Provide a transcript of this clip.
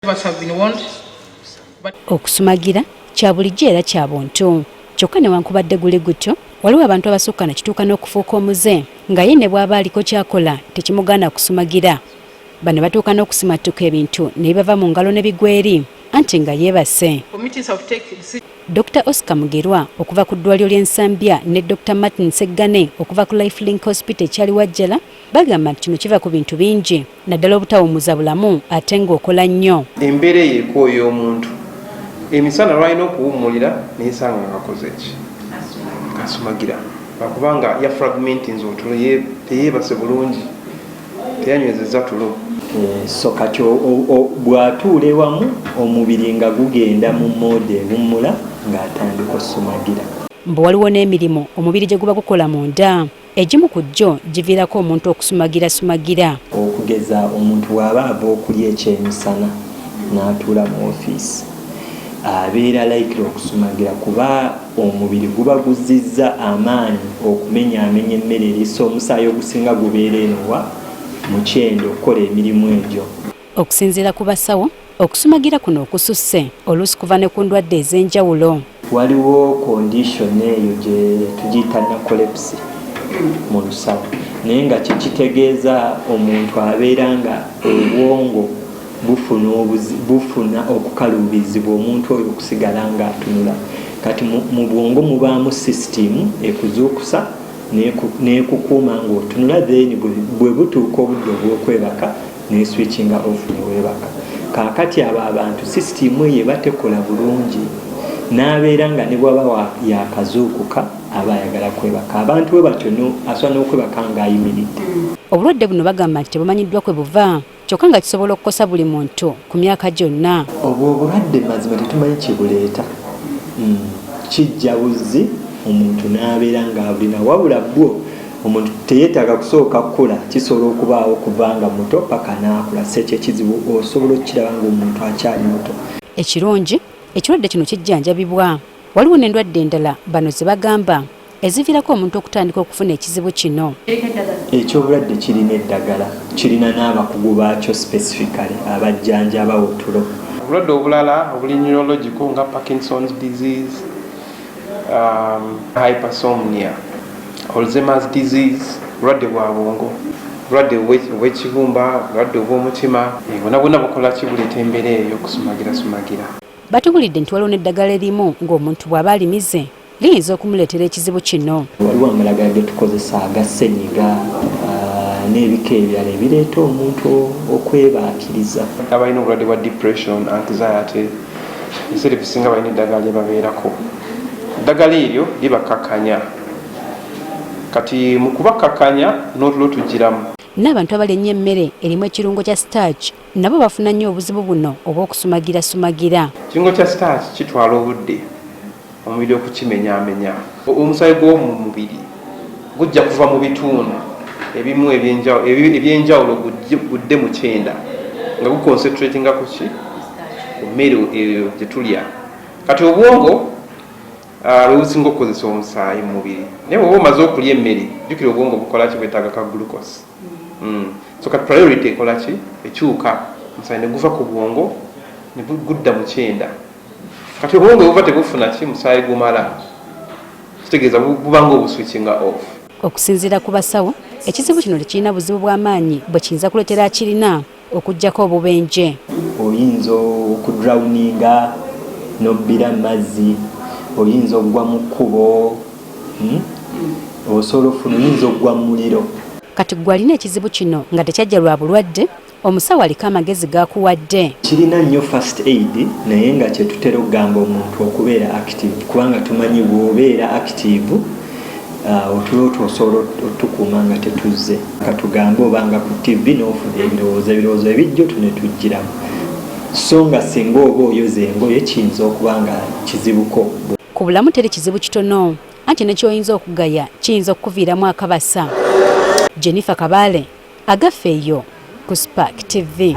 Us have been warned, but Okusumagira kya bulijjo era kya buntu. Kyokka newankubadde guli gutyo, waliwo abantu abasukka ne kituuka n'okufuuka omuze, nga ye ne bw'aba aliko ky'akola tekimugaana kusumagira. Bano batuuka n'okusimattuka ebintu ne bibava mu ngalo ne bigwa eri, anti nga yeebase. Committees have taken decisions. Dr Oscar Mugerwa okuva ku ddwaliro ly'e Nsambya ne Dr Martin Seggane okuva ku Life Link Hospital e Kyaliwajjala bagamba nti kino kiva ku bintu bingi, naddala obutawummuza bulamu ate ng'okola nnyo. Embeera eyo ekooya omuntu. Emisana lwalina okuwummulira, neyesanga ng'akoze ki? Asumagira, lwakubanga ya fragmentinze otulo, teyeebase bulungi, teyanywezezza tulo. So kati bw'atuula ewamu, omubiri nga gugenda mu mode ewummula, ng'atandika osumagira. Mbu waliwo n'emirimu omubiri gye guba gukola munda, egimu ku gyo giviirako omuntu okusumagirasumagira. Okugeza, omuntu bw'aba ava okulya ekyemisana n'atuula mu ofiisi, abeera likely okusumagira, kuba omubiri guba guzizza amaanyi okumenyaamenya emmere erisa. Omusaayi ogusinga gubeera enowa mu kyenda okukola emirimu egyo. Okusinziira ku basawo, okusumagira kuno okususse oluusi kuva ne ku ndwadde ez'enjawulo. Waliwo condition eyo gye tugiyita narcolepsy mu lusawo, naye nga kyekitegeeza omuntu abeera nga obwongo bufuna okukaluubirizibwa omuntu oyo okusigala nga atunula. Kati mu bwongo mubaamu sisitimu ekuzuukusa n'ekukuuma ng'otunula, then bwe butuuka obudde obw'okwebaka, neswitchinga off neweebaka. Kaakati abo abantu sisitimu eyo eba tekola bulungi, n'abeera nga ne bwaba yakazuukuka aba ayagala kwebaka. Abantu bwe batyo asobola n'okwebaka ng'ayimiridde. Obulwadde buno bagamba nti tebumanyiddwa kwe buva, kyokka nga kisobola okukosa buli muntu ku myaka gyonna. Obwo obulwadde mazima tetumanyi kibuleeta. Kijja buzzi, omuntu n'abeera ng'abulina. Wabula bwo omuntu teyeetaaga kusooka kukula, kisobola okubaawo kuva nga muto paka n'akula. Si ekyo ekizibu, osobola okukiraba ng'omuntu akyali muto. Ekirungi, ekirwadde kino kijjanjabibwa. Waliwo n'endwadde endala bano ze bagamba eziviirako omuntu okutandika okufuna ekizibu kino. Ekyobulwadde kirina eddagala, kirina n'abakugu baakyo specifically abajjanjaba otulo. Obulwadde obulala obuli neurological nga Parkinson's disease, hypersomnia, Alzheimer's disease, bulwadde bwa bwongo, bulwadde obw'ekibumba, bulwadde obw'omutima, bwonna bwonna bukola ki? Buleeta embeera eyo ey'okusumagirasumagira. Batubulidde nti waliwo n'eddagala erimu ng'omuntu bw'aba alimize liyinza okumuleetera ekizibu kino. Waliwo amalagala ge tukozesa aga ssenyiga n'ebika ebirala ebireeta omuntu okwebaakiriza. Abalina obulwadde bwa depression, anxiety, ebiseera ebisinga balina eddagala lye babeerako. Eddagala eryo libakkakkanya. Kati mu kubakkakkanya, n'otulo tugiramu. N'abantu abalya ennyo emmere erimu ekirungo kya starch nabo bafuna nnyo obuzibu buno obw'okusumagirasumagira. Ekirungo kya starch kitwala obudde omubiri okukimenyaamenya. Omusaayi gw'omu mubiri gujja kuva mu bitundu ebimu ebyenjawulo gudde mu kyenda nga guconcentratinga ku ki? Ku mmere eyo gye tulya. Kati obwongo bwe businga okukozesa omusaayi mu mubiri, naye bw'oba omaze okulya emmere, jjukira obwongo bukola ki? Bwetaaga ka glucose. So kati priority ekola ki? Ekyuka, omusaayi ne guva ku bwongo ne gudda mu kyenda. Kati obwongo buba tebufuna ki? Musaayi gumala. Kitegeeza bubanga obuswitchinga off. Okusinziira ku basawo, ekizibu kino tekirina buzibu bw'amaanyi bwe kiyinza kuleetera akirina, okuggyako obubenje. Oyinza okudrowninga n'obbira mu mazzi, oyinza okugwa mu kkubo, Osobola ofuna, oyinza okugwa mu muliro. Kati gwe alina ekizibu kino nga tekyajja lwa bulwadde, omusawo aliko amagezi g'akuwadde. Kirina nnyo first aid, naye nga kyetutera okugamba omuntu okubeera active, kubanga tumanyi bw'obeera active, otulo otwo osobola otukuuma nga tetuzze. Katugambe obanga ku TV n'ofuna ebirowoozo, ebirowoozo ebijjo tunetugiramu, so nga singa oba oyoza engoye kiyinza okuba nga kizibuko. Ku bulamu teri kizibu kitono, anti ne ky'oyinza okugaya kiyinza okukuviiramu akabasa. Jennifer Kabale, Agaffe eyo ku Spark TV.